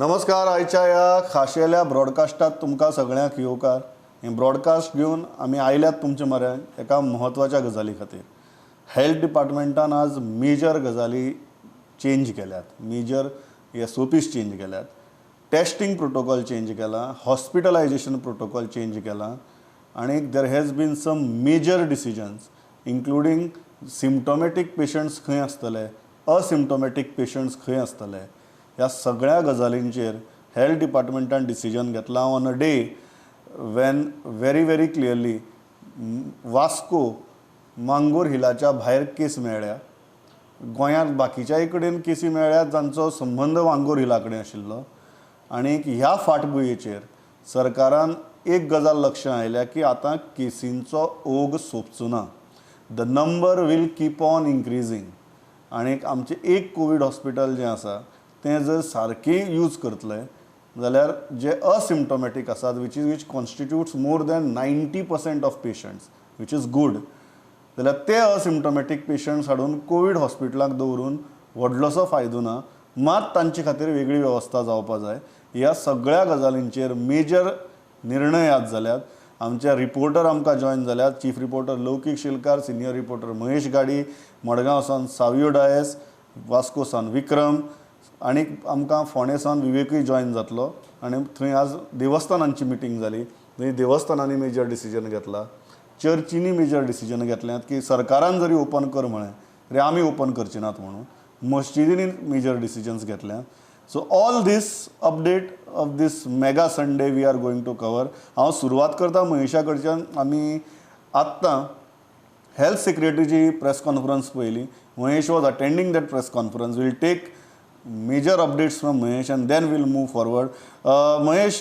नमस्कार. आयच्या ह्या खाशेल्या ब्रॉडकास्टात तुमकां सगळ्यांक येवकार. हें ब्रॉडकास्ट घेवन आमी आयल्यात तुमच्या म्हऱ्यांत एका म्हत्वाच्या गजाली खातीर. हेल्थ डिपार्टमेंटान आज मेजर गजाली चेंज केल्यात, मेजर एसओपीस चेंज केल्यात, टेस्टिंग प्रोटोकॉल चेंज केला, हॉस्पिटलायजेशन प्रोटोकॉल चेंज केला आनी there has been some major decisions, including symptomatic patients खंय आसतले, असिम्टोमॅटीक पेशंट्स खंय आसतले. ह्या सगळ्या गजालींचेर हेल्थ डिपार्टमेंटान डिसिजन घेतलां on a day when very very clearly Vasco Mangor हिलाच्या भायर केस मेळ्ळ्या. गोंयांत बाकीच्याय कडेन केसी मेळ्ळ्यात जांचो संबंद मांगोर हिला कडेन आशिल्लो. आनी ह्या फाटभुंयेचेर सरकारान एक गजाल लक्षांत आयल्या की आतां केसींचो ओघ सोंपचो ना. The number will keep on increasing. आनी आमचें एक कोवीड हॉस्पिटल जें आसा तें जर सारकें यूज करतले जाल्यार जे असिम्टोमॅटीक आसात, which constitutes more than 90% of patients, which is good, जाल्यार ते असिम्टोमॅटीक पेशंट्स हाडून कोवीड हॉस्पिटलाक दवरून व्हडलोसो फायदो ना. मात तांचे खातीर वेगळी वेवस्था जावपा जाय. ह्या सगळ्या गजालींचेर मेजर निर्णय आज जाल्यात. आमचे रिपोर्टर आमकां जॉयन जाल्यात: chief reporter Laukik Shilkar, senior reporter Mahesh Gadi, Madgaon सावन सावियो डायस, वास्को सावन विक्रम आनी आमकां फोंडे सावन विवेकूय जॉयन जातलो. आनी थंय आज देवस्थानांची मिटींग जाली. थंय देवस्थानांनी मेजर डिसिजन घेतला, चर्चींनी मेजर डिसिजन घेतल्यात की सरकारान जरी ओपन कर म्हळें तरी आमी ओपन करचे नात म्हणून. मस्जिदींनी मेजर डिसिजन्स घेतल्यात. So all this update of this mega Sunday we are going to cover. हांव सुरवात करता महेशा कडच्यान. आमी आत्तां हेल्थ सेक्रेटरीची प्रेस कॉन्फरन्स पळयली. Mahesh was attending that press conference. We'll take major updates from Mahesh and then we'll move forward. Mahesh,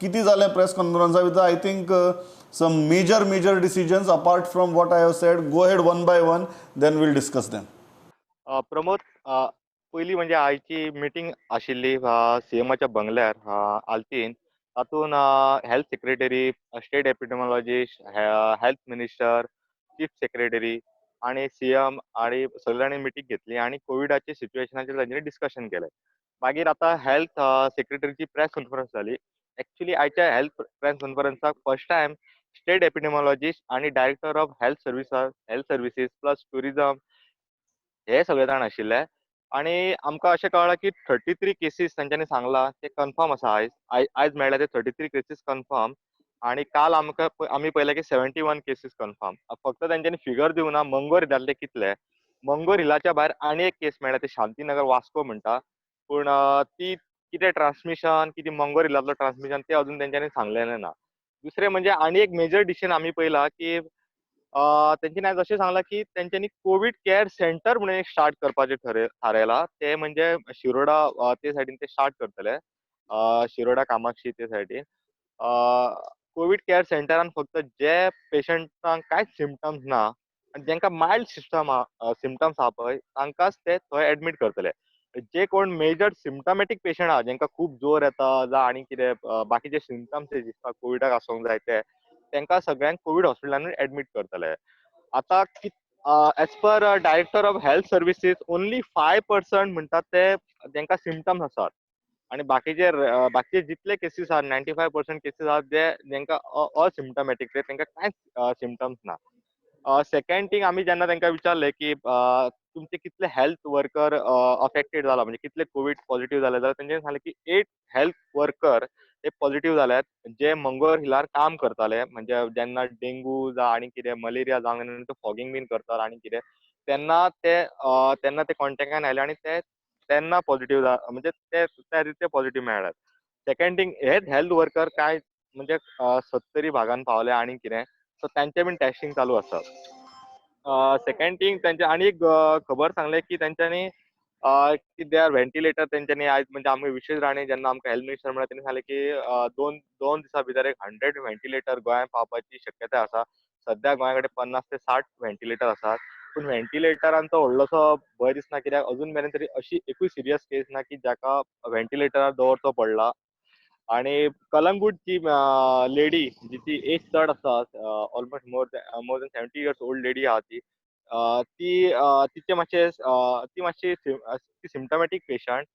कितें जालें प्रेस कॉन्फरन्सा भितर? I think some major major decisions apart from what I have said. Go ahead one by one, then we'll discuss them. Pramod, पयली म्हणजे आयची meeting आशिल्ली सीएमाच्या बंगल्यार आल्तीन. तातूंत health secretary, state epidemiologist, health minister, chief secretary आणि CM आणि सगळे जाणांनी मिटींग घेतली आणि कोविडाच्या सिच्युएशनाचेर तांच्यांनी डिस्कशन केलें. मागीर आतां हेल्थ सेक्रेटरीची प्रेस कॉन्फरन्स जाली. एक्चुली आयच्या हेल्थ प्रेस कॉन्फरन्साक फर्स्ट टायम स्टेट एपिडेमॉलॉजिस्ट आणि director of health services plus tourism हे सगळे जाण आशिल्ले. आणि आमकां अशें कळ्ळां की 33 केसीस तांच्यांनी सांगलां ते कन्फर्म आसा. आयज मेळ्ळ्या ते 33 केसीस कन्फर्म आणि काल आमकां आमी पळयलें की 71 केसीस कन्फर्म. फक्त तांच्यांनी फिगर दिवना मंगोर हिलांतले कितले. मंगोर हिलाच्या भायर आनी एक केस मेळ्ळ्या, ते शांतीनगर वास्को म्हणटा. पूण ती कितें ट्रान्समिशन, कितें मंगोर हिलांतलो ट्रान्समिशन, ते अजून तेंच्यांनी सांगलेलें ना. दुसरें म्हणजे आनी एक मेजर डिसिजन आमी पळयला की तेंच्यांनी आयज अशें सांगलां की तेंच्यांनी कोवीड केअर सेंटर म्हणून एक स्टार्ट करपाचें थारायलां. ते म्हणजे शिरोडा ते सायडीन ते स्टार्ट करतले, शिरोडा कामाक्षी ते सायडीन. कोवीड केअर सेंटरान फक्त जे पेशंटांक कांयच सिमटम्स ना आनी जेंकां मायल्ड सिस्टम सिमटम्स आहा पळय, तांकांच ते थंय एडमीट करतले. जे कोण मेजर सिमटमॅटीक पेशंट आहा, जेंकां खूब जोर येता जावं आनी कितें बाकीचे सिमटम्स जे दिसता कोविडाक आसूंक जाय, ते तांकां सगळ्यांक कोवीड हॉस्पिटलानूय एडमीट करतले. आतां as per director of health services, only 5% म्हणटात ते जेंकां सिमटम्स आसात आणि बाकीचे जितले केसीस आहात, 95% केसीस आहात जे जेंकां असिमटमॅटीक, ते तांकां कांयच सिमटम्स ना. सेकंड थिंग, आमी जेन्ना तांकां विचारलें की तुमचे कितले हेल्थ वर्कर अफेक्टेड जाला, म्हणजे कितले कोवीड पॉझिटिव्ह जाले, जाल्यार तेंच्यांनी सांगलें की 8 हेल्थ वर्कर ते पॉझिटिव्ह जाल्यात, जे मंगोर हिलार काम करताले. म्हणजे जेन्ना डेंगू जावं आनी कितें मलेरिया जावं, फॉगिंग बीन करतात आनी कितें, तेन्ना ते कॉन्टेक्टान आयले आनी ते तेन्ना पॉझिटिव्ह, म्हणजे ते त्या ते पॉझिटिव्ह मेळ्ळ्यात. सेकंड थिंग, हेच हेल्थ वर्कर काय म्हणजे सत्तरी भागान पावले आनी कितें, सो तांचे बीन टेस्टिंग चालू आसा. सेकंड थिंग, तेंचे आनी एक खबर सांगलें की तेंच्यांनी की they are ventilator. तेंच्यांनी आयज म्हणजे आमी विशेश राणे जेन्ना आमकां हेल्थ मिनिस्टर म्हळ्यार तेणी सांगलें की दोन दिसां भितर एक 100 व्हेंटिलेटर गोंयांत पावपाची शक्यताय आसा. सद्या गोंया कडेन 50 ते 60 व्हेंटिलेटर आसात. पूण व्हेंटिलेटरांचो व्हडलोसो भंय दिसना, कित्याक अजून मेरेन तरी अशी एकूय सिरियस केस ना की जाका व्हेंटिलेटरार दवरचो पडला. आणि कलंगूट जी लेडी, जिची एज चड आसा, almost more than 70 years old lady आहा ती, ती तिचे मातशे ती मातशी ती सिमटमॅटीक पेशंट.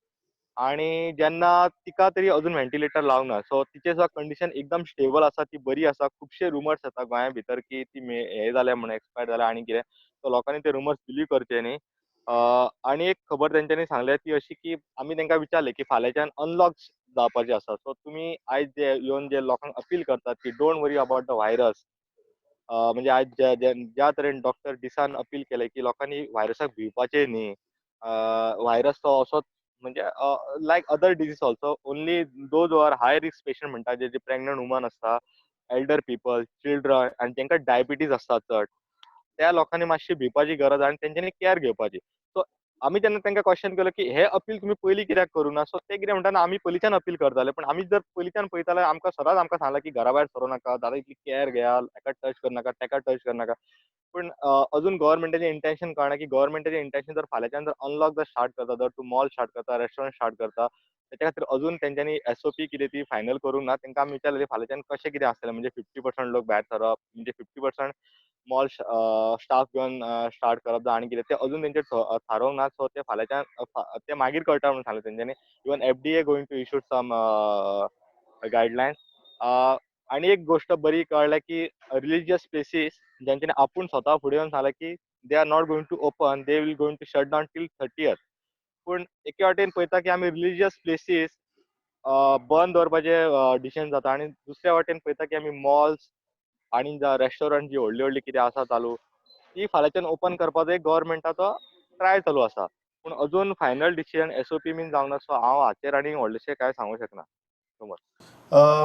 आणि जेन्ना तिका तरी अजून व्हेंटिलेटर लावंक ना, सो तिचे सुद्दां कंडिशन एकदम स्टेबल आसा, ती बरी आसा. खुबशे रुमर्स येता गोंया भितर की ती हे जाल्या म्हणून, एक्सपायर जाल्या आनी कितें, सो लोकांनी ते रुमर्स बिलीव करचे न्ही. आनी एक खबर तेंच्यांनी सांगल्या ती अशी की आमी तांकां विचारलें की फाल्यांच्यान अनलॉक जावपाचें आसा, सो तुमी आयज जे येवन जे लोकांक अपील करतात की don't worry about the virus, म्हणजे आयज ज्या तरेन डॉक्टर डिसान अपील केलें की लोकांनी व्हायरसाक भिवपाचें न्ही, व्हायरस तो असोच म्हणजे like other disease also, only those are high risk patient म्हणटा जे प्रेग्नंट वुमन आसता, एल्डर पिपल, चिल्ड्रन आनी तांकां डायबिटीज आसता चड, त्या लोकांनी मातशी भिवपाची गरज आनी तेंच्यांनी केअर घेवपाची. सो आमी जेन्ना तांकां क्वेश्चन केलो की हे अपील तुमी पयलीं कित्याक करूं ना, सो ते कितें म्हणटा ना आमी पयलींच्यान अपील करताले, पण आमी जर पयलींच्यान पळयताले आमकां सदांच आमकां सांगलां की घरा भायर सरूं नाका, दादा इतली केअर घेया, हेका टच करनाका, तेका टच करनाका. पूण अजून गव्हर्मेंटाचें इंटेन्शन कळना की गव्हर्मेंटाचें इंटेन्शन जर फाल्यांच्यान जर अनलॉक जर स्टार्ट करता, जर तूं मॉल स्टार्ट करता, रेस्टॉरंट स्टार्ट करता, तेच्या खातीर अजून तेंच्यांनी एसओपी कितें ती फायनल करूंक ना. तांकां आमी विचारलें फाल्यांच्यान कशें कितें आसतलें, म्हणजे 50% लोक भायर सरप, म्हणजे 50% मॉल स्टाफ घेवन स्टार्ट करप जावं आनी कितें, तें अजून तेंचे थारोवंक ना. सो ते फाल्यांच्यान ते मागीर कळटा म्हणून सांगलें तेंच्यांनी. Even FDA going to issue some guidelines. आनी एक गोश्ट बरी कळ्ळ्या की रिलिजियस प्लेसीस ज्यांच्यानी आपूण स्वता फुडें येवन सांगलें की they are not going to open, they will going to shut down till 30th. पूण एके वाटेन पळयता की आमी रिलिजियस प्लेसीस बंद दवरपाचें डिसिजन जाता आनी दुसऱ्या वाटेन पळयता की आमी मॉल्स आनी रेस्टॉरंट जी व्हडली व्हडली कितें आसा चालू ती फाल्यांच्यान ओपन करपाचो एक गव्हर्मेंटाचो ट्राय चालू आसा, पूण अजून फायनल डिसिजन एसओपी बीन जावंक ना. सो हांव हाचेर आनी व्हडलेशें कांय सांगूंक शकना.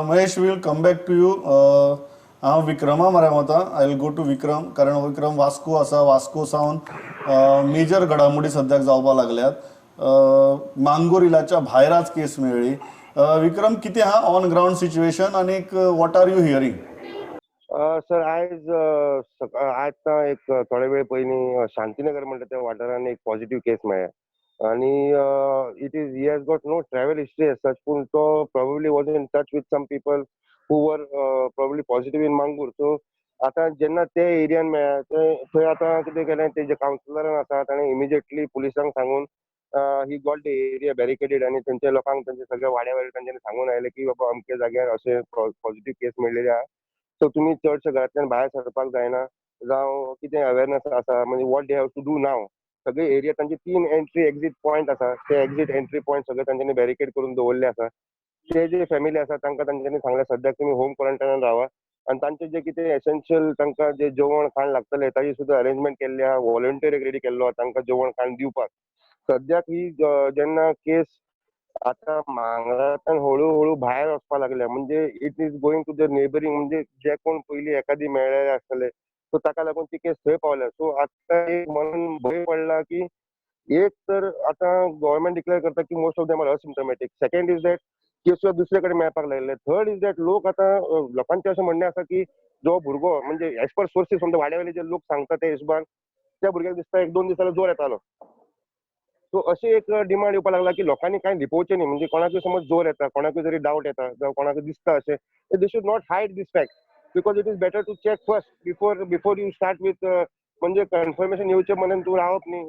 Mahesh, will come back to you. हांव विक्रमा म्हऱ्यान वता. I will go to Vikram, कारण विक्रम वास्को आसा. वास्को सावन मेजर घडामोडी सद्याक जावपाक लागल्यात. मांगोरिलाच्या भायर आज केस मेळ्ळी. विक्रम, कितें आहा ऑन ग्रावंड सिच्युएशन आनीक what are you hearing? Sir, आयज आतां एक थोडे वेळ पयलीं शांतीनगर म्हणटा त्या वाठारान एक पॉझिटिव्ह केस मेळ्ळ्या आनी it is he has got no travel history as such, पूण तो probably was in touch with some people who were probably positive in Mangor. So आतां जेन्ना ते एरियान मेळ्ळ्या ते थंय आतां कितें केलें, ते जे कावन्सिलरान आसा ताणें इमिजिएटली पुलिसांक सांगून he got the area barricaded आनी थंयच्या लोकांक तांच्या सगळ्या वाड्या वयल्या तांच्यांनी सांगून आयलें की बाबा अमके जाग्यार अशें पॉझिटिव्ह केस मेळ्ळेली आहा, सो तुमी चडशे घरांतल्यान भायर सरपाक जायना जावं कितें अवेरनस आसा, म्हणजे what they have to do now. सगळे एरिया तांचे 3 एंट्री एक्झीट पॉयंट आसा, ते एक्झीट एंट्री पॉयंट सगळे तांच्यांनी बॅरिकेड करून दवरले आसा. ते जे फॅमिली आसा तांकां तांच्यांनी सांगलें सद्याक तुमी होम क्वॉरंटायनान रावा आनी तांचे जे कितें एसेन्शियल तांकां जे जेवण खाण लागतलें ताजी सुद्दां अरेंजमेंट केल्ली आहा, वॉलंटियर एक रेडी केल्लो आहा तांकां जेवण खाण दिवपाक. सद्याक ही जेन्ना केस आतां मांगरांतल्यान हळू हळू भायर वचपाक लागल्या, म्हणजे it is going to the neighbouring, म्हणजे जे कोण पयलीं एकादी मेळ्ळेले आसतले सो ताका लागून ती केस थंय पावल्या. सो आतां एक मनान भंय पडला की एक तर आतां गव्हर्मेंट डिक्लेअर करता की most of them are asymptomatic, second is that केस दुसरे कडेन मेळपाक लागले, थर्ड is that लोक आतां लोकांचें अशें म्हणणें आसा की जो भुरगो म्हणजे एज पर सोर्सीस समजा वाड्या वयले जे लोक सांगता ते हिशोबान त्या भुरग्याक दिसता 1-2 दिसांनी जोर येतालो. सो अशें एक डिमांड येवपाक लागला की लोकांनी कांय लिपोवचें न्ही, म्हणजे कोणाकूय समज जोर येता, कोणाकूय जरी डावट येता जावं कोणाकूय दिसता अशें, they should not hide this fact because it is better to check first before you start with, म्हणजे कन्फर्मेशन येवचें म्हणून तूं रावप न्ही,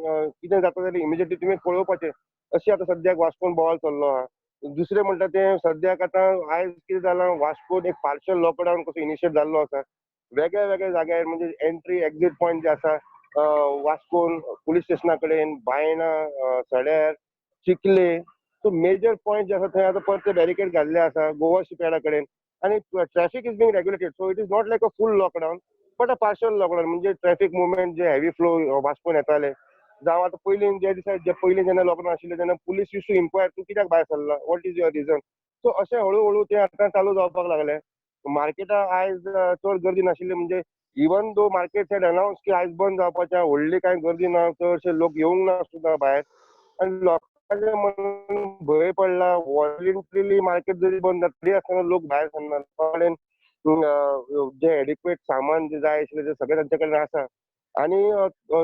कितें जाता जाल्यार इमिजिएटली तुवें कळोवपाचें. अशें आतां सद्याक वास्कोन बोवाळ चल्लो आहा. दुसरें म्हणटा तें सद्याक आतां आयज कितें जालां, वास्कोन एक पार्शल लॉकडावन कसो इनिशिएट जाल्लो आसा वेगळ्या वेगळ्या जाग्यार, म्हणजे एंट्री एक्झीट पॉयंट जे आसा वास्कोन पुलीस स्टेशना कडेन, बायणा, सड्यार, चिखले, सो मेजर पॉयंट जे आसा थंय आतां परते बॅरिकेड घाल्ले आसा गोवा शिपयार्डा कडेन आनी traffic is being regulated. So it is not like a full lockdown but a partial lockdown, म्हणजे ट्रॅफिक मुवमेंट जे हेवी फ्लो वास्कोन येताले जावं आतां पयलीं ज्या दिसा जे पयलीं जेन्ना लॉकडावन आशिल्लें तेन्ना पुलीस यूज टू इन्क्वायर तूं कित्याक भायर सरला, what is your reason. So अशें हळू हळू तें आतां चालू जावपाक लागलें. मार्केटाक आयज चड गर्दी नाशिल्ली, म्हणजे even though market had announce की आयज बंद जावपाचें, व्हडली कांय गर्दी ना, चडशे लोक येवंक ना सुद्दां भायर आनी लोकांच्या मनान भंय पडला. वॉलंटरीली मार्केट जरी बंद जाता तरी आसतना लोक भायर सरना, कडेन जे एडिक्वेट सामान जे जाय आशिल्लें तें सगळें तांचे कडेन आसा आनी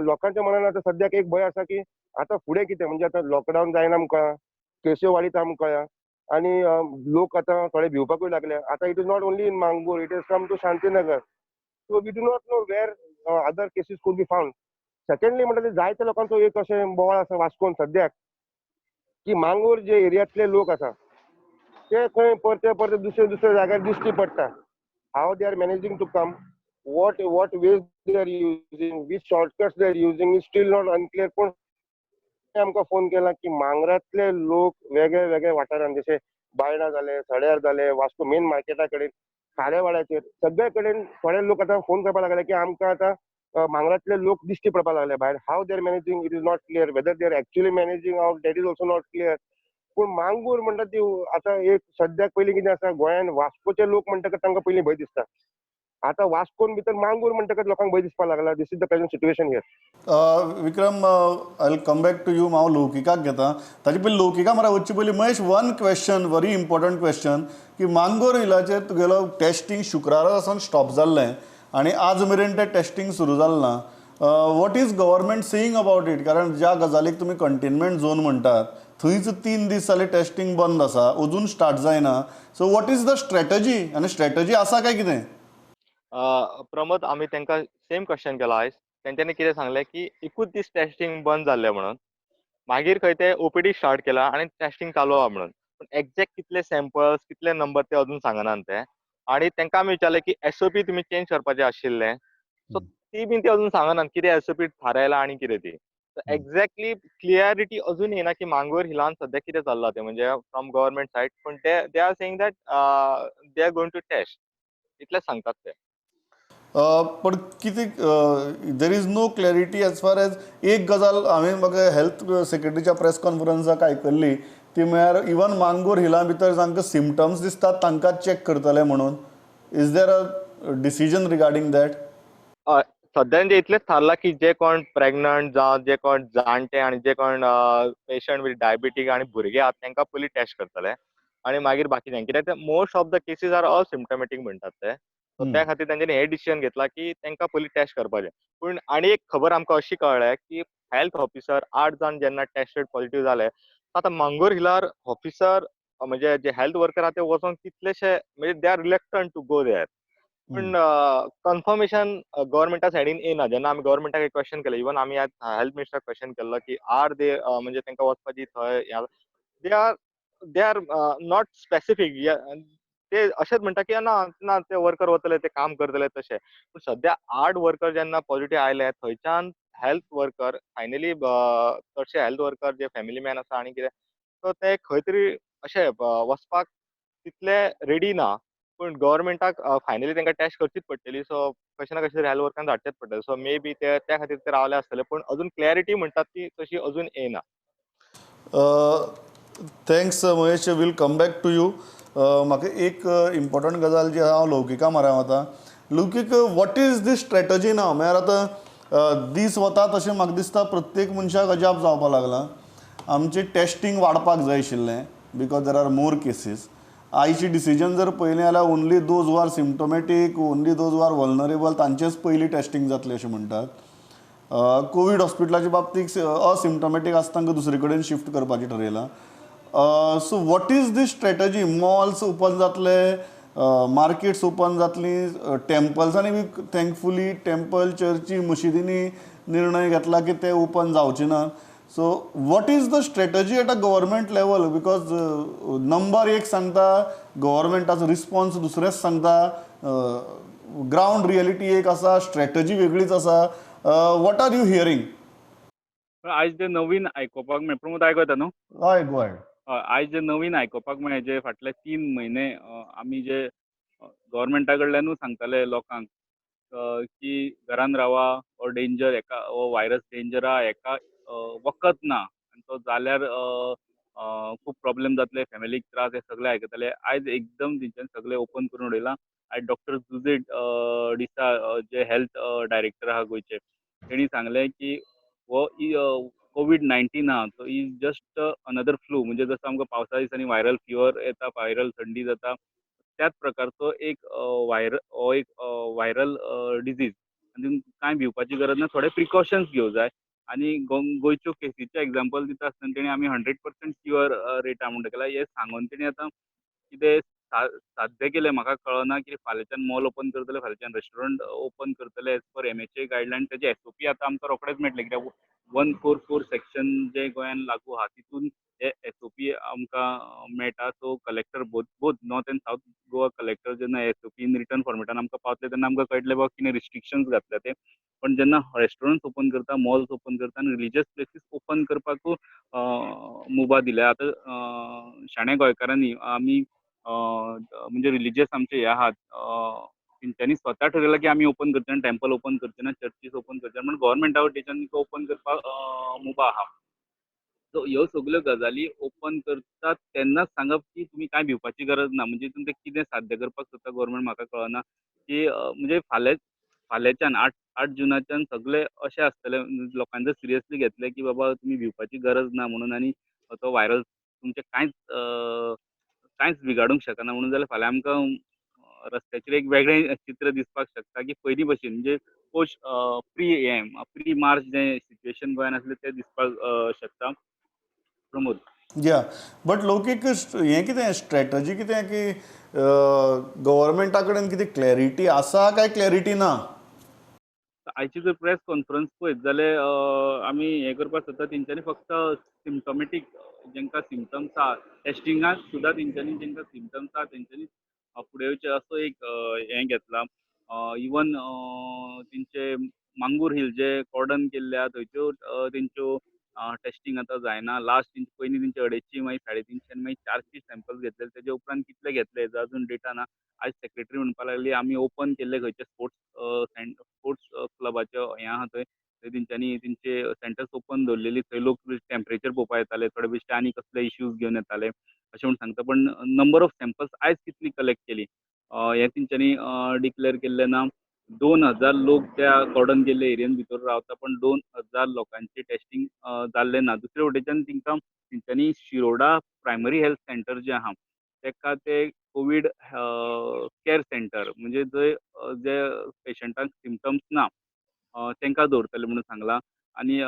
लोकांच्या मनान आतां सद्याक एक भंय आसा की आतां फुडें कितें, म्हणजे आतां लॉकडावन जायना आमकां, केस्यो वाडीत आमकां आनी लोक आतां थोडे भिवपाकूय लागले. आतां it is not only in Mangor, it is come to Shantinagar, so we do not know where other cases could be found. Secondly म्हणटा ते जायत्या लोकांचो एक अशें बोवाळ आसा वास्कोन सद्याक की मांगूर जे एरियांतले लोक आसा ते खंय परते परते दुसरे दुसऱ्या जाग्यार दिश्टी पडटा. How they are managing to come, what ways they are using, which shortcuts they are using is still not unclear. पूण आमकां फोन केला की मांगरांतले लोक वेगळे वेगळे वाठारांत, जशे बायणा जाले, सड्यार जाले, वास्को मेन मार्केटा कडेन, खारेवाड्याचेर, सगळे कडेन थोडे लोक आतां फोन करपाक लागले की आमकां आतां मांगरांतले लोक दिश्टी पडपाक लागले भायर. How they are managing it is not clear, whether they are actually managing out that is also not clear. पूण मांगूर म्हणटा ती आतां एक सद्याक पयलीं कितें आसा, गोंयान वास्कोचे लोक म्हणटकच तांकां पयलीं भंय दिसता. आतां वास्कोन भितर मांगूर म्हणटकच लोकांक भंय दिसपाक लागला. This is the present situation here. Vikram, I will come back to you. हांव लौकिकाक घेता, ताजे पयलीं लौकिका म्हऱ्या वचचे पयलीं Mahesh, one question, very important question, की मांगोर हिलाचेर तुगेलो टेस्टींग शुक्रारा सावन स्टॉप जाल्लें आनी आज मेरेन तें टेस्टींग सुरू जालें ना. What is government saying about it? कारण ज्या गजालीक तुमी कंटेनमेंट झोन म्हणटात थंयच 3 दीस जाले टेस्टींग बंद आसा, अजून स्टार्ट जायना. So what is the strategy आनी स्ट्रॅटजी आसा काय कितें? प्रमोद, आमी तांकां सेम क्वेश्चन केला आयज. तेंच्यांनी कितें सांगलें की एकूच दीस टेस्टींग बंद जाल्लें म्हणून, मागीर खंय ते ओपीडी स्टार्ट केला आनी टेस्टींग चालू आहा म्हणून. पूण एग्जॅक्ट कितले सॅम्पल्स कितले नंबर ते अजून सांगनात ते. आनी तांकां आमी विचारलें की एसओपी तुमी चेंज करपाचें आशिल्लें, सो ती बीन ती अजून सांगनात कितें एसओपी थारायला आनी कितें ती. एक्झॅक्टली क्लियरिटी अजून येना की मांगोर हिलान सद्या कितें चल्लां तें, म्हणजे फ्रॉम गव्हर्मेंट सायड. पूण ते they are saying that they are going to test, इतलें सांगतात ते. पण कितें, there is no clarity as far as. एक गजाल हांवें म्हाका हेल्थ सेक्रेटरीच्या प्रेस कॉन्फरन्साक आयकल्ली ती म्हळ्यार इवन मांगोर हिला भितर जांकां सिमटम्स दिसतात तांकां चॅक करतले म्हणून. Is there a decision regarding that? सद्या म्हणजे इतलेंच थारलां की जे कोण प्रेग्नंट जावं, जे कोण जाणटे आनी जे कोण पेशंट विथ डायबिटीक आनी भुरगे आहात तांकां पयलीं टेस्ट करतले आनी मागीर बाकीच्यांक. कित्याक ते most of the cases are all symptomatic म्हणटात ते. सो त्या खातीर तेंच्यांनी हें डिसिजन घेतलां की तांकां पयलीं टेस्ट करपाचें. पूण आनी एक खबर आमकां अशी कळ्ळ्या की हेल्थ ऑफिसर 8 जाण जेन्ना टेस्टेड पॉझिटिव्ह जाले, आतां मांगोर हिलार ऑफिसर म्हणजे जे हेल्थ वर्कर आहा ते वचोन कितलेशे म्हणजे they are reluctant to go there. पूण कन्फर्मेशन गव्हर्मेंटा सायडीन येना. जेन्ना आमी गव्हर्मेंटाक एक क्वेश्चन केलें, इवन आमी आज हेल्थ मिनिस्टराक क्वेश्चन केल्लो की are they म्हणजे तांकां वचपाची थंय, they are not specific. ते अशेंच म्हणटा की ना ना ते वर्कर वतले ते काम करतले तशें. पूण सद्या 8 वर्कर जेन्ना पॉझिटिव्ह आयले थंयच्यान हेल्थ वर्कर फायनली चडशे हेल्थ वर्कर जे फॅमिली मॅन आसा आनी कितें, सो ते खंय तरी अशें वचपाक तितले रेडी ना. पूण गव्हर्मेंटाक फायनली तांकां टेस्ट करचीच पडटली. सो कशें ना कशें तरी हेल्थ वर्करान धाडचेच पडटले. सो मे बी ते त्या खातीर ते रावले आसतले, पूण अजून क्लॅरिटी म्हणटात ती तशी अजून येना. Thanks Mahesh, will come back to you. म्हाका एक इम्पॉर्टंट गजाल जी आहा, हांव लौकिका म्हऱ्यान वता. Laukik, what is this strategy now? म्हळ्यार आतां दीस वता तशें म्हाका दिसता प्रत्येक मनशाक अजाप जावपाक लागलां. आमचें टेस्टींग वाडपाक जाय आशिल्लें because there are more cases. आयची डिसिजन जर पळयलें जाल्यार only those who are symptomatic, only those who are vulnerable तांचेच पयलीं टेस्टींग जातलें अशें म्हणटात. कोवीड हॉस्पिटलाच्या बाबतींत असिम्टोमॅटीक आसा तांकां दुसरे कडेन शिफ्ट करपाचें ठरयलां. So what is this strategy? Malls open जातले, मार्केट्स ओपन जातली, टेम्पल्सांनी बी थँकफुली टेम्पल चर्ची मशिदींनी निर्णय घेतला की ते ओपन जावचे ना. So what is the strategy at a government level? Because number एक सांगता, गव्हर्मेंटाचो रिस्पॉन्स दुसरेंच सांगता, ग्रावंड रियलिटी एक आसा, स्ट्रॅटजी वेगळीच आसा. What are you hearing? आयज जे नवीन आयकुपाक मेळ्ळें, प्रमोद आयकता न्हू? हय, गो अहेड. आयज जे नवीन आयकुपाक मेळ्ळें, जे फाटले 3 म्हयने आमी जे गव्हर्मेंटा कडल्यानूय सांगताले लोकांक की घरान रावा, हो डेंजर हेका, हो व्हायरस डेंजर आहा, हेका वखद ना आनी तो जाल्यार खूब प्रॉब्लेम जातले, फॅमिलीक त्रास, हे सगळे आयकताले. आयज एकदम तेंच्यांनी सगळें ओपन करून उडयलां. आयज डॉक्टर जुजे डिसा जे हेल्थ डायरेक्टर आहा गोंयचे, तेणी सांगलें की हो कोवीड-19 आहा तो is just another flu. म्हणजे जसो आमकां पावसा दिसांनी व्हायरल फिवर येता, व्हायरल थंडी जाता, त्याच प्रकारचो एक हो एक व्हायरल डिजीज. आनी कांय भिवपाची गरज ना, थोडे प्रिकॉशन्स घेवंक जाय. आनी गोंयच्यो केसीचें एग्जाम्पल दिता आसतना तेणी आमी 100% क्युअर रेट आहा म्हणटा केला. हें सांगून तेणी आतां कितें साध्य केलें म्हाका कळना की फाल्यांच्यान मॉल ओपन करतले, फाल्यांच्यान रेस्टॉरंट ओपन करतले एज पर MHA guideline. तेजे SOP आतां आमकां रोखडेच मेळटले, कित्याक 144 सेक्शन जे गोंयान लागू आहा तितून हे एसओपी आमकां मेळटा. So collector, both North and South Goa collector जेन्ना एसओपी इन रिटन फॉर्मेटान आमकां पावतले तेन्ना आमकां कळटलें बाबा कितें रिस्ट्रिक्शन्स घातल्या ते. पण जेन्ना रेस्टॉरंट्स ओपन करता, मॉल्स ओपन करता आनी रिलिजियस प्लेसीस ओपन करपाकूय मुभा दिल्या. आतां शाण्या गोंयकारांनी आमी, म्हणजे रिलिजियस आमचे हे आहात, तेंच्यांनी स्वता ठरयलां की आमी ओपन करचे ना, टेम्पल ओपन करचे ना, चर्चीस ओपन करचे ना, पण गोवोरमेंटा वटेच्यान ओपन करपाक मुभा आहा. सो ह्यो सगल्यो गजाली ओपन करतात तेन्नाच सांगप की तुमी कांय भिवपाची गरज ना. म्हणजे तितून ते कितें साध्य करपाक सोदता गोवोरमेंट म्हाका कळना की म्हणजे फाल्यांच्यान 8 जुनाच्यान सगळे अशें आसतलें, लोकांनी जर सिरियसली घेतलें की बाबा तुमी भिवपाची गरज ना म्हणून आनी तो व्हायरस तुमचें कांयच बिगाडूंक शकना म्हणून, जाल्यार फाल्यां आमकां रस्त्याचेर एक वेगळें चित्र दिसपाक शकता की पयलीं भशेन, म्हणजे पोस्ट प्री हें प्री मार्च जें सिच्युएशन गोंयान आसलें तें दिसपाक शकता, प्रमोद. या, बट लौकीक, हें कितें स्ट्रॅटजी कितें की गव्हर्मेंटा कडेन कितें क्लॅरिटी आसा काय क्लॅरिटी ना? आयची जर प्रेस कॉन्फरन्स पळयत जाल्यार आमी हें करपाक सोदता, तेंच्यांनी फक्त सिमटोमेटीक, जेंकां सिमटम्स आहा, टेस्टिंगाक सुद्दां तेंच्यांनी जेंकां सिमटम्स आहा तेंच्यांनी फुडें येवचें असो एक हें घेतला. इवन तेंचे मांगूर हिल जे कॉर्डन केल्ले आहा थंयच्यो तेंच्यो टेस्टींग आतां जायना. लास्ट तेंचे पयलीं तेंचे 250, मागीर 350 आनी मागीर 400 सॅम्पल्स घेतले. तेजे उपरांत कितले घेतले हेजो अजून डेटा ना. आयज सेक्रेटरी म्हणपाक लागली, आमी ओपन केल्ले खंयचे स्पोर्ट्स क्लबाचे हें आहा थंय, थंय तेंच्यांनी तेंचे सेंटर्स ओपन दवरलेली. थंय लोक टेम्परेचर पळोवपाक येताले, थोडे बेश्टे आनी कसले इश्यूज घेवन येताले अशें म्हूण सांगता. पण नंबर ऑफ सॅम्पल्स आयज कितली कलेक्ट केली हें तेंच्यांनी डिक्लेअर केल्लें ना. 2000 लोक त्या कॉर्डन केल्ले एरियन भितर रावता, पण 2000 लोकांची टेस्टींग जाल्लें ना. दुसरे वटेच्यान तांकां तेंच्यांनी शिरोडा प्रायमरी हेल्थ सेंटर जें आहा तेका ते कोवीड केअर सेंटर, म्हणजे जंय जे पेशंटांक सिमटम्स ना तांकां दवरतले म्हणून सांगलां आनी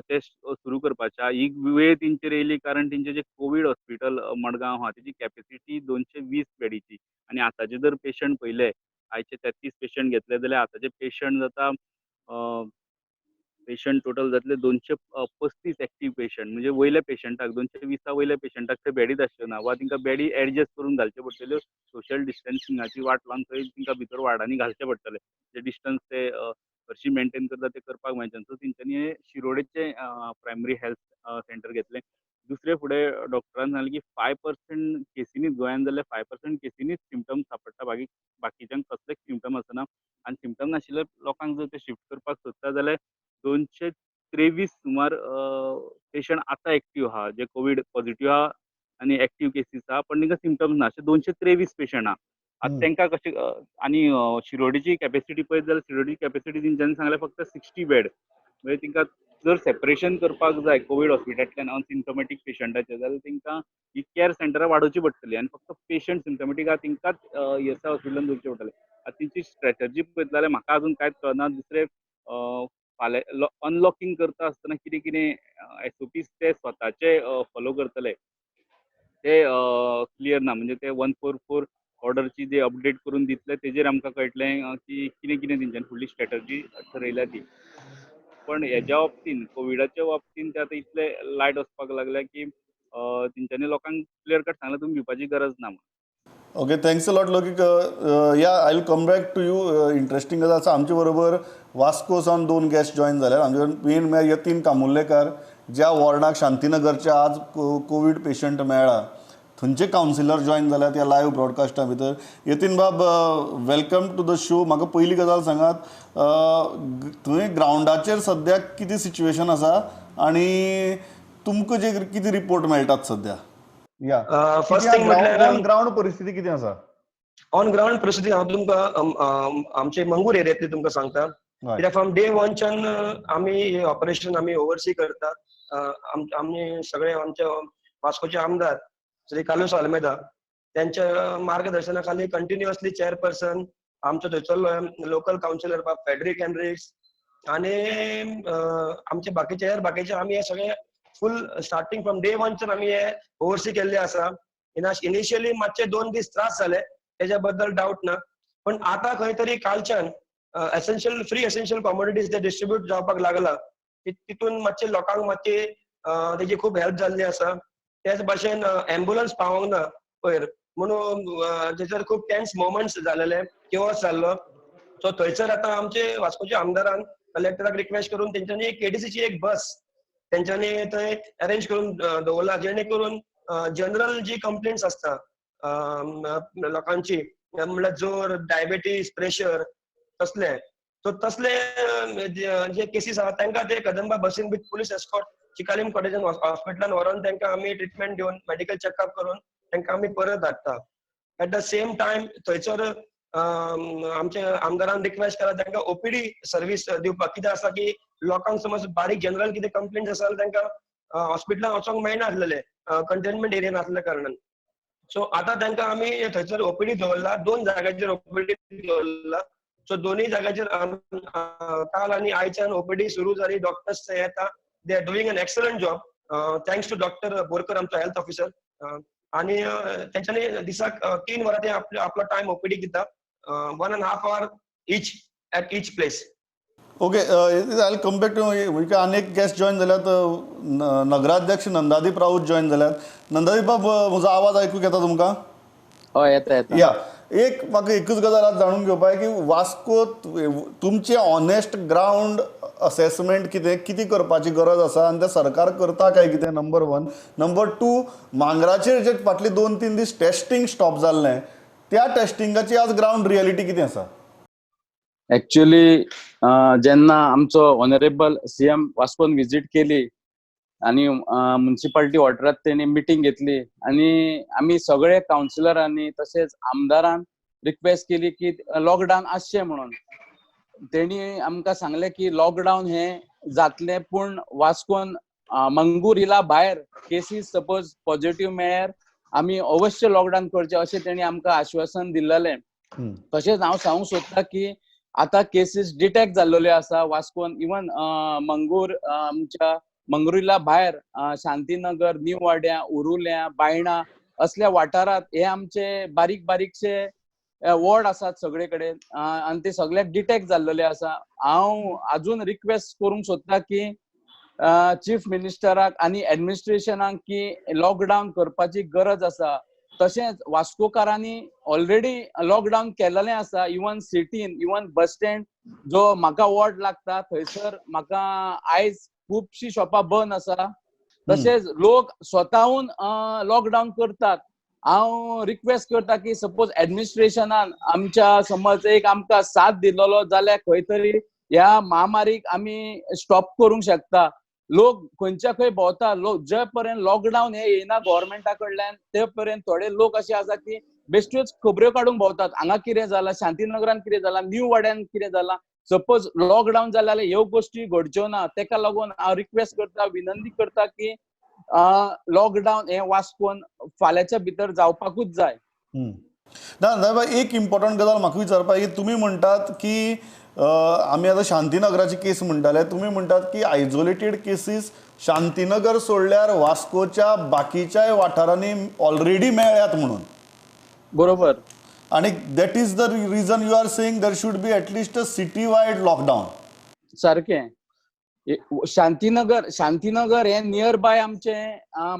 ते सुरू करपाचे. ही वेळ तेंचेर येयली कारण तेंचे जे कोवीड हॉस्पिटल मडगांव आहा तेजी कॅपेसिटी 220 बेडीची आनी आतांचे जर पेशंट पळयले, आयचे 33 पेशंट घेतले जाल्यार आतांचे पेशंट जाता, पेशंट टोटल जातले 235 एक्टीव पेशंट. म्हणजे वयल्या पेशंटाक, 220 वयल्या पेशंटाक थंय बेडीच आसच्यो ना वा तांकां बेडी एडजस्ट करून घालच्यो पडटल्यो. सोशल डिस्टन्सिंगाची वाट लावन थंय तांकां भितर वार्डांनी घालचे पडटले. जे डिस्टन्स ते हरशीं मेंटेन करता ते करपाक मेळचे. सो तेंच्यांनी शिरोडेचें प्रायमरी हेल्थ सेंटर घेतलें. दुसरें फुडें डॉक्टरान सांगलें की 5% केसीनीच, गोंयान जाल्ले 5% केसीनीच सिमटम्स सापडटा, बाकी बाकीच्यांक कसलेच सिमटम आसना. आनी सिमटम नाशिल्ल्या लोकांक जर ते शिफ्ट करपाक सोदता जाल्यार 223 सुमार पेशंट आतां एक्टीव आहा, जे कोवीड पॉझिटिव्ह आहा आनी एक्टीव केसीस आहा पण तांकां सिमटम्स ना, अशे 223 पेशंट आहा आतां. तांकां कशें? आनी शिरोडीची कॅपेसिटी पळयत जाल्यार शिरोडीची कॅपेसिटी तेंच्यांनी सांगलें फक्त 60 बेड. म्हणजे तांकां जर सेपरेशन करपाक जाय कोवीड हॉस्पिटलांतल्यान अनसिम्टोमॅटीक पेशंटाचे जाल्यार तांकां ही केअर सेंटरां वाडोवची पडटली आनी फक्त पेशंट सिम्टोमॅटीक आहा तांकांच ईएसआय हॉस्पिटलान दवरचें पडटलें. आतां तेंची स्ट्रेटजी पळयत जाल्यार म्हाका अजून कांयच कळना. दुसरें, फाल्यां अनलॉकींग करता आसतना कितें कितें एसओपीस ते स्वताचे फॉलो करतले ते क्लियर ना. म्हणजे ते 144 ऑर्डरची जे अपडेट करून दितले तेजेर आमकां कळटलें की कितें कितें तेंच्यांनी फुडली स्ट्रेटजी ठरयल्या ती. पण हेज्या बाबतीन, कोविडाच्या बाबतीन ते आतां इतले लायट वचपाक लागल्या की तेंच्यांनी लोकांक क्लियर कट सांगलां, तुमी भिवपाची गरज ना म्हणून. Okay, thanks a lot, Loukik. Yeah, I will come back to you. Interesting गजाल आसा, आमचे बरोबर वास्को सावन दोन गेस्ट जॉयन जाल्यात. आमचे मेन म्हळ्यार यतीन कामुर्लेकर, ज्या वॉर्डाक शांतीनगरच्या आज कोवीड पेशंट मेळ्ळा थंयचे कावन्सिलर जॉयन जाल्यात ह्या लायव्ह ब्रॉडकास्टा भितर. यतीन बाब, welcome to the show. म्हाका पयली गजाल सांगात, थंय ग्रावंडाचेर सद्याक कितें सिच्युएशन आसा आनी तुमकां जे कितें रिपोर्ट मेळटात सद्या या? फर्स्ट थिंग म्हटल्यार ऑन ग्रावंड परिस्थिती कितें आसा? ऑन ग्रावंड परिस्थिती हांव तुमकां आमचे मंगूर एरियांतली तुमकां सांगता. कित्याक फ्रॉम डे वनच्यान आमी हे ऑपरेशन आमी ओवरसी करतात. आमी सगळे आमचे वास्कोचे आमदार श्री कार्लूस आल्मेदा त्यांच्या मार्गदर्शना खाली कंटिन्युअसली चेअरपर्सन, आमचो थंयसर लोकल कावन्सिलर बाब फेडरिक हेनरिक्स आनी आमचे बाकीचे हेर बाकीचे, आमी हे सगळे फूल स्टार्टिंग फ्रॉम डे वनच्यान आमी हे ओवरसी केल्ले आसा. इनिशियली मातशे 2 दीस त्रास जाले, तेज्या बद्दल डावट ना, पण आता खंय तरी कालच्यान एसेन्शियल फ्री एसेन्शियल कॉमोडिटीज ते डिस्ट्रीब्यूट जावपाक लागला, तितून मातशे लोकांक मातशी तेजी खूब हेल्प जाल्ली आसा. त्याच भाशेन एम्बुलन्स पावोंक ना पयर म्हणून थंयसर खूब टेन्स मोमेंट्स जालेले, केओस जाल्लो. सो थंयसर आतां आमचे वास्कोच्या आमदारान कलेक्टराक रिक्वेस्ट करून तेंच्यांनी केडीसीची एक बस तेंच्यांनी थंय अरेंज करून दवरला, जेणे करून जनरल जी कंप्लेंट्स आसता लोकांची, म्हणल्यार जोर, डायबेटीस, प्रेशर तसले, सो तसले जे केसीस आहा तांकां ते कदंबा बसीन विथ पुलीस एस्कॉर्ट चिकालीम कॉटेजान हॉस्पिटलान व्हरोन तांकां आमी ट्रिटमेंट दिवन मेडिकल चॅकअप करून तांकां आमी परत धाडटा. एट the same time थंयसर आमच्या आमदारान रिक्वेस्ट केला तांकां ओपीडी सर्वीस दिवपाक. कितें आसा की लोकांक समज बारीक जनरल कितें कंप्लेंट्स आसा जाल्यार तांकां हॉस्पिटलान वचोंक मेळना आसलेले कंटेनमेंट एरियान आसल्या कारणान. सो आतां तांकां आमी थंयसर ओपीडी दवरला, 2 जाग्याचेर ओपीडी दवरला. सो दोनूय जाग्याचेर काल आनी आयच्यान ओपीडी सुरू जाली. डॉक्टर्स येता, they are doing an excellent job, thanks to doctor Borkar आमचो हेल्थ ऑफिसर. आनी तेंच्यांनी दिसाक 3 वरां ते आपलो टायम ओपीडी दिता, 1.5 hour each at each place. Okay, I come back to आनी एक गेस्ट जॉयन जाल्यात, नगराध्यक्ष नंदादीप राऊत जॉयन जाल्यात. नंदादीप बाब, म्हजो आवाज आयकूंक येता तुमकां? हय, येता येता. या, एक म्हाका एकूच गजाल आज जाणून घेवपाक की वास्को तुमचें ऑनेस्ट ग्रावंड असेसमेंट कितें कितें करपाची गरज आसा आनी तें सरकार करता काय कितें, नंबर 1. नंबर 2, मांगराचेर जे फाटले 2-3 दीस टेस्टिंग स्टॉप जाल्लें त्या टेस्टिंगाची आज ग्रावंड रियलिटी कितें आसा? एक्चुअली जेन्ना आमचो ऑनरेबल सीएम वास्कोन विजीट केली आनी म्युनिसिपालिटी वॉर्डरात तेणी मिटींग घेतली आनी आमी सगळे कावन्सिलरांनी तशेंच आमदारान रिक्वेस्ट केली की लॉकडावन आसचें म्हणून. तेणी आमकां सांगलें की लॉकडावन हें जातलें पूण वास्कोन मंगूर हिला भायर केसीस सपोज पॉझिटिव्ह मेळ्ळ्यार आमी अवश्य लॉकडावन करचें अशें तेणी आमकां आश्वासन दिल्लें. तशेंच हांव सांगूंक सोदता की आतां केसीस डिटेक्ट जाल्लेल्यो आसा वास्कोन, इवन मंगूर आमच्या मंगरुला भायर शांतीनगर, न्यू वाड्या, उरुल्या, बायणा असल्या वाठारांत हे आमचे बारीक बारीकशे वॉर्ड आसात सगळे कडेन आनी ते सगळ्याक डिटेक्ट जाल्लेले आसा. हांव अजून रिक्वेस्ट करूंक सोदता की चीफ मिनिस्टराक आनी एडमिनिस्ट्रेशनाक की लॉकडावन करपाची गरज आसा. तशेंच वास्कोकारांनी ऑलरेडी लॉकडावन केलेलें आसा, इवन सिटीन, इवन बस स्टँड जो म्हाका वॉर्ड लागता थंयसर म्हाका आयज खुबशीं शॉपां बंद आसा. तशेंच लोक स्वताहून लॉकडावन करतात. हांव रिक्वेस्ट करता की सपोज एडमिनिस्ट्रेशनान आमच्या समज एक आमकां साथ दिल्लो जाल्यार खंय तरी ह्या महामारीक आमी स्टॉप करूंक शकता. लोक खंयच्या खंय भोंवता, लोक जे पर्यंत लॉकडावन हे येयना गव्हर्मेंटा कडल्यान ते पर्यंत थोडे लोक अशे आसा की बेश्ट्योच खबऱ्यो काडूंक भोंवतात, हांगा कितें जालां, शांतीनगरान कितें जालां, न्यू वाड्यान कितें जालां. सपोज लॉकडावन जालें जाल्यार ह्यो गोश्टी घडच्यो ना. तेका लागून हांव रिक्वेस्ट करता, विनंती करता की लॉकडावन हे वास्कोन फाल्यांच्या भितर जावपाकूच जाय. ना दादा, एक इम्पॉर्टंट गजाल म्हाका विचारपाक की तुमी म्हणटात की आमी आतां शांतीनगराची केस म्हणटाले, तुमी म्हणटात की आयजोलेटेड केसीस शांतीनगर सोडल्यार वास्कोच्या बाकीच्याय वाठारांनी ऑलरेडी मेळ्ळ्यात म्हणून. बरोबर. आनी that is the reason you are saying there should be at least a city wide lockdown. सारकें. शांतीनगर, शांतीनगर हे नियर बाय आमचे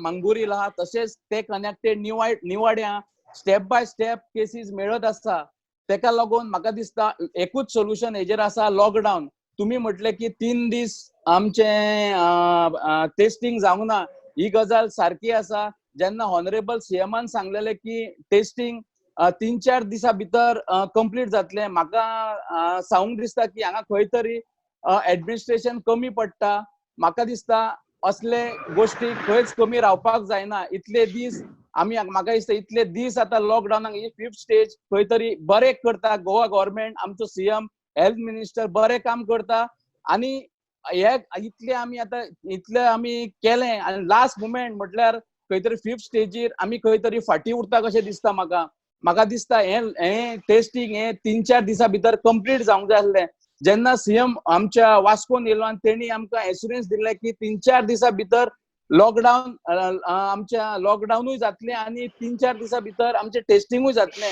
मंगुरील आहा, तशेंच ते कनेक्टेड निवाड्या स्टेप बाय स्टेप केसीस मेळत आसा. तेका लागून म्हाका दिसता एकूच सोल्युशन हेजेर आसा, लॉकडावन. तुमी म्हटलें की 3 दीस आमचे टेस्टिंग जावंक ना, ही गजाल सारकी आसा. जेन्ना ऑनरेबल सीएमान सांगलेलें की टेस्टिंग 3-4 दिसां भितर कंप्लीट जातलें, म्हाका सांगूंक दिसता की हांगा खंय तरी एडमिनिस्ट्रेशन कमी पडटा. म्हाका दिसता असले गोश्टी खंयच कमी रावपाक जायना. इतले दीस आमी, म्हाका दिसता इतले दीस आतां लॉकडावनाक ही 5th stage खंय तरी बरें करता गोवा गव्हर्मेंट, आमचो सीएम, हेल्थ मिनिस्टर बरें काम करता. आनी हे इतले आमी आतां इतले आमी केलें आनी लास्ट मुमेंट म्हटल्यार खंय तरी 5th स्टेजीर आमी खंय तरी फाटीं उरता कशें दिसता म्हाका. म्हाका दिसता हें टेस्टिंग हें 3-4 दिसां भितर कंप्लीट जावंक जाय आसलें. जेन्ना सीएम आमच्या वास्कोन येयलो आनी तेणी आमकां एश्युरन्स दिल्लें की 3-4 दिसां भितर लॉकडावन आमच्या लॉकडावनूय जातलें आनी 3-4 दिसां भितर आमचें टेस्टिंगूय जातलें.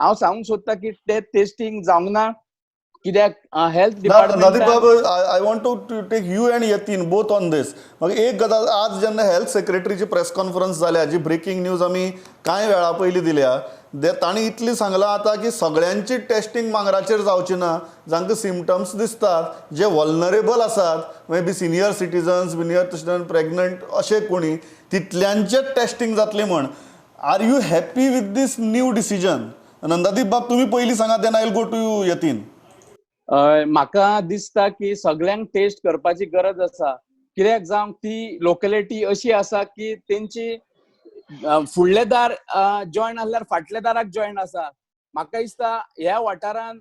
हांव सांगूंक सोदता की तें टेस्टिंग जावंक ना. कित्याक हेल्थ नदीप डिपार्टमेंटान बाब, I want to take you and Yatin both on this. म्हाका एक गजाल, आज जेन्ना हेल्थ सेक्रेटरीची प्रेस कॉन्फरन्स जाल्या, जी ब्रेकींग न्यूज आमी कांय वेळा पयलीं दिल्या, तांणी इतली सांगलां आतां की सगळ्यांची टेस्टींग मांगराचेर जावची ना. जांकां सिमटम्स दिसतात, जे वल्नरेबल आसात, may be senior citizens, veneer तशें प्रेग्नंट अशे कोणी, तितल्यांचेच टेस्टींग जातलें म्हण. Are you happy with this new decision? Nandadeep बाब, तुमी पयलीं सांगा, then I will go to you, Yatin. म्हाका दिसता की सगळ्यांक टेस्ट करपाची गरज आसा, कित्याक जावं ती लोकेलिटी अशी आसा की तेंची फुडले दार जॉयन आसल्यार फाटल्या दाराक जॉयन आसा. म्हाका दिसता ह्या वाठारान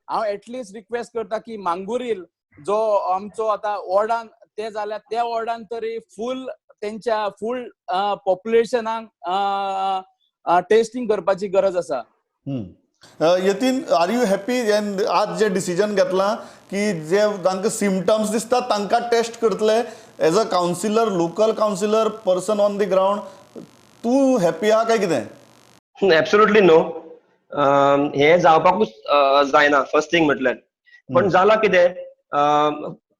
हांव एटलिस्ट रिक्वेस्ट करता की मांगुरील जो आमचो आतां वॉर्डान ते जाल्यार त्या वॉर्डान तरी फूल तेंच्या फूल पॉप्युलेशनाक टेस्टींग करपाची गरज आसा. यतीन, are you happy आज जे डिसिजन घेतलां की जे तांकां सिमटम्स दिसतात तांकां टेस्ट करतले? As a councillor, local councillor, person on the ground, तूं हॅपी आहा काय कितें? Absolutely no. हे जावपाकूच जायना फर्स्ट थिंग म्हटल्यार. पण जाला कितें,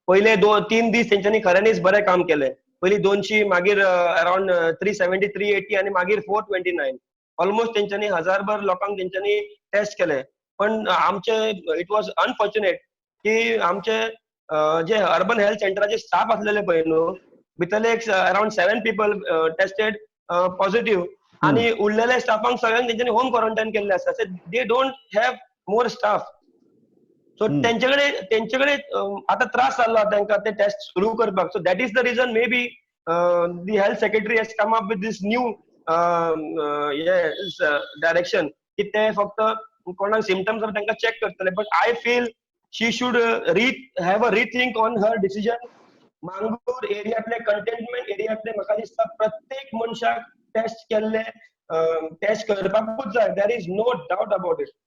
पयले 2-3 दीस तेंच्यांनी खऱ्यांनीच बरें काम केलें. पयलीं 200, मागीर अरावंड 370, 380 आनी मागीर 429. ऑलमोस्ट तेंच्यांनी हजारभर लोकांक तेंच्यांनी टेस्ट केले. पण आमचे, it was unfortunate की आमचे जे अर्बन हेल्थ सेंटराचे स्टाफ आसलेले पळय न्हू, भितरले एक around seven people tested positive आणि उरलेल्या स्टाफांक सगळ्यांक तेंच्यांनी होम क्वॉरंटायन केल्ले आसा. They don't have more staff, so तेंचे कडेन आतां त्रास जाल्लो तांकां ते टेस्ट सुरू करपाक. So that is the reason maybe the health secretary has come up with this new direction की ते फक्त कोणाक सिमटम्स आसा तांकां चॅक करतले. But I feel she should re have a rethink on her decision. Mangor एरियांतले, containment एरियांतले, म्हाका दिसता प्रत्येक मनशाक टेस्ट केल्ले, टेस्ट करपाकूच जाय. There is no doubt about it.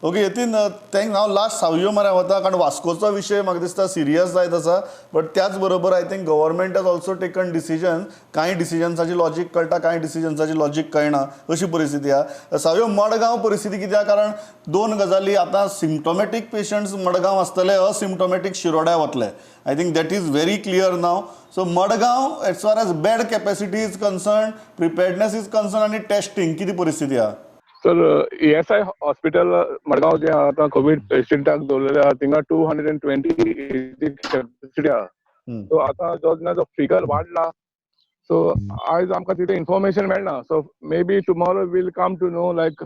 Okay Yatin, thank. हांव लास्ट सावयो म्हऱ्यान वता, कारण वास्कोचो विशय म्हाका दिसता सिरियस जायत आसा. बट त्याच बरोबर I think government has also taken decision. कांय डिसिजन्साची लॉजीक कळटा, कांय डिसिजन्साची लॉजीक कळना, अशी परिस्थिती आहा. सावयो, मडगांव परिस्थिती कित्याक? कारण दोन गजाली आतां, सिमटोमॅटीक पेशंट्स मडगांव आसतले, असिमटोमॅटीक शिरोड्या वतले. I think that is very clear now. So Madgaon, as far as bed capacity is concern, preparedness is concern आनी टेस्टिंग, कितें परिस्थिती आहा? सर, ईएसआय हॉस्पिटल मडगांव जे आहा, आतां कोवीड पेशंटाक दवरलेले आहा, थिंगा 220 capacity आहा. सो आतां जो ना जो फिगर वाडला, सो आयज आमकां तितलें इन्फॉर्मेशन मेळना. So maybe tomorrow we'll come to know like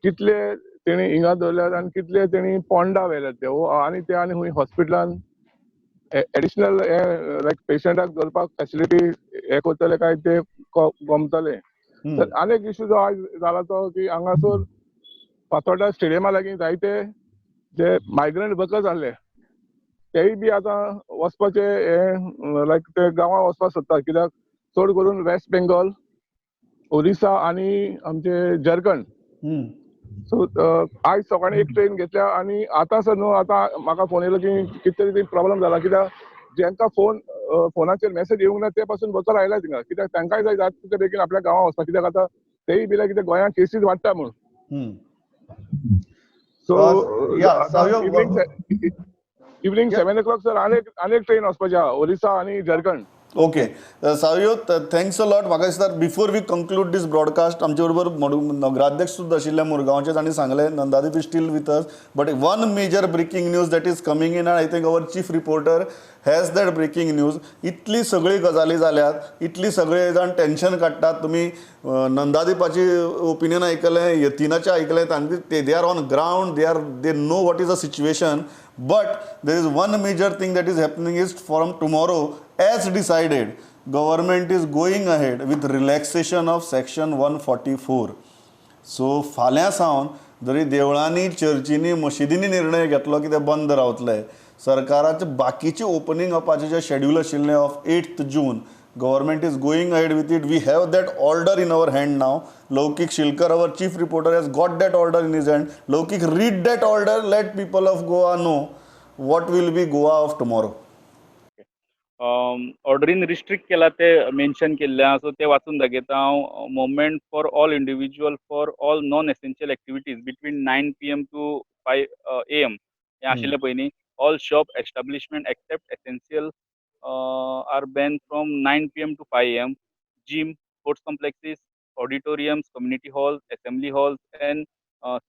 कितले तेणी हिंगा दवरल्यात आनी कितले तेणी पोंडा व्हेल्यात ते आनी ते आनी खूंय हॉस्पिटलान एडिशनल हे लायक पेशंटाक दवरपाक फेसिलिटी हे करतले काय ते गमतले. तर आनी एक इशू जो आयज जाला तो की हांगासर फातोर्डा स्टेडियमा लागीं जायते जे मायग्रंट वर्कर्स आहले, तेय बी आतां वचपाचे हे लायक ते गांवां वचपाक सोदतात, कित्याक चड करून वेस्ट बेंगॉल, ओरिसा आनी आमचे झारखंड. सो आयज सकाळी एक ट्रेन घेतल्या आनी आतां सर न्हू, आतां म्हाका फोन येयलो की कितें तरी प्रॉब्लम जाला, कित्याक जेंका फोनाचेर मॅसेज येवंक ना ते पासून वर्कर आयला थिंगा, कित्याक तांकांय जाय जाता तितले बेगीन आपल्या गांवां वचपाक, कित्याक आतां तेय बी कितें गोंयांत केसीस वाडटा म्हूण. सो evening 7 o'clock sir आनी एक ट्रेन वचपाची आहा ओरिसा आनी Jharkhand. Okay Savio, thanks a lot. म्हाका दिसता before we conclude this broadcast, आमचे बरोबर नगराध्यक्ष सुद्दां आशिल्ले मुरगांवचे, तांणी सांगलें. Nandadeep is still with us, but one major breaking news that is coming in, I think our chief reporter has that breaking news. इतली सगळी गजाली जाल्यात, इतली सगळे जाण टेन्शन काडटात. तुमी नंदादीपाची ओपिनियन आयकलें, यतीनाचें आयकलें, तांचे ते they are on ground, they know what is a situation. But there is one major thing that is happening is from tomorrow, as decided, government is going ahead with relaxation of section 144. So फाल्यां सावन जरी देवळांनी, चर्चींनी, मशिदींनी निर्णय घेतलो की ते बंद रावतले, सरकाराचे बाकीचे ओपनींग अपाचें जें शेड्यूल आशिल्लें of 8th June, government is going ahead with it. We have that order in our hand now. Laukik Shilkar, our chief reporter, has got that order in his hand. Laukik, read that order. Let people of Goa know what will be Goa of tomorrow. ऑर्डरीन restrict केला ते mention केल्ले आहा, so ते वाचून दाखयता हांव. Movement for all individual for all non essential activities between 9 p.m. to 5 a.m. हें आशिल्लें पयलीं. All shop establishment except essential are ban from 9 p.m. to 5 a.m. Gym, sports complexes, auditoriums, community halls, assembly halls, and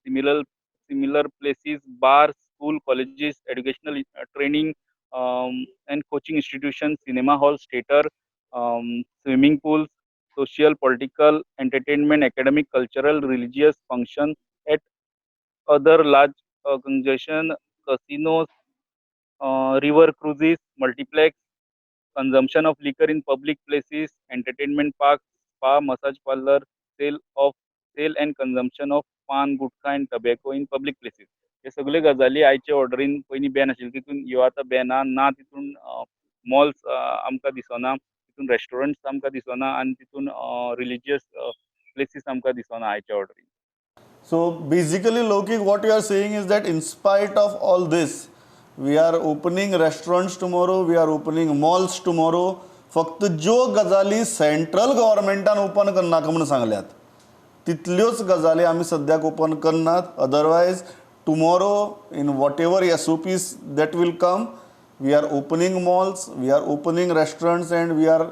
similar places, bars, school, colleges, educational training and coaching institutions, cinema halls, theater, swimming pools, social, political, entertainment, academic, cultural, religious function at other large congregation, casinos, river cruises, multiplex, consumption of liquor in public places, entertainment parks, spa, massage parlor, sale and consumption of pan, gutka and tobacco in public places. हे सगळे गजाली आयचे ऑर्डरीन पयलीं Ben आशिल्ले, तितून ह्यो आतां Ben आहा. ना तितून मॉल्स आमकां दिसना, तितून रेस्टॉरंट्स आमकां दिसना आनी तितून रिलिजियस प्लेसीस आमकां दिसना आयच्या ऑर्डरीन. So basically, Lokik, what you are saying is that in spite of all this, we are opening restaurants tomorrow, we are opening malls tomorrow. फक्त ज्यो गजाली सेंट्रल गव्हर्मेंटान ओपन करनाका म्हणून सांगल्यात, तितल्योच गजाली आमी सद्याक ओपन करनात. Otherwise, tomorrow, in whatever SOPs that will come, we are opening malls, we are opening restaurants and we are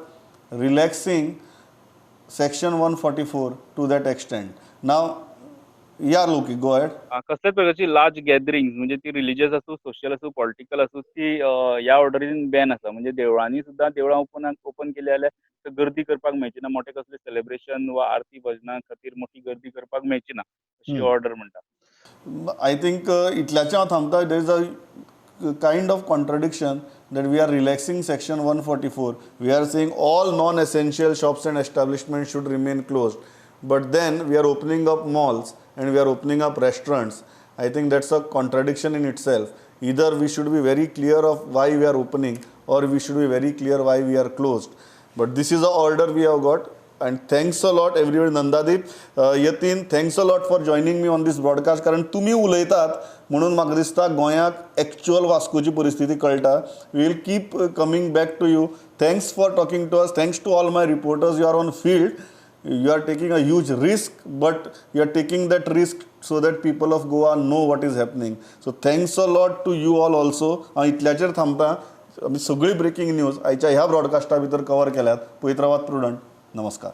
relaxing section 144 to that extent. Now, yeah, Lokik, go ahead. कसल्याच प्रकारची लार्ज गॅदरिंग, म्हणजे ती religious आसूं, social आसूं, political आसूं, ती ह्या ऑर्डरीन Ben आसा. म्हणजे देवळांनी सुद्दां, देवळां ओपन केली जाल्यार गर्दी करपाक मेळची ना. मोठे कसले सेलिब्रेशन वा आरती भजना खातीर मोठी गर्दी करपाक मेळची ना अशी ऑर्डर म्हणटा. I think इतल्याचें हांव थांबता. There is a kind of contradiction that we are relaxing section 144. We are saying all non essential shops and establishment should remain closed, but then we are opening up malls and we are opening up restaurants. I think that's a contradiction in itself. Either we should be very clear of why we are opening or we should be very clear why we are closed. But this is the order we have got. And thanks a lot, everybody. Nandadeep, Yatin, thanks a lot for joining me on this broadcast. कारण तुमी उलयतात म्हणून म्हाका दिसता गोंयाक actual वास्कोची परिस्थिती कळटा. We will keep coming back to you. Thanks for talking to us. Thanks to all my reporters. You are on field, you are taking a huge risk, but you are taking that risk so that people of Goa know what is happening. So thanks a lot to you all also. हांव इतल्याचेर थांबता. आमी सगळी breaking news आयच्या ह्या ब्रॉडकास्टा भितर cover केल्यात. पळयत रावात प्रुडंट. नमस्कार.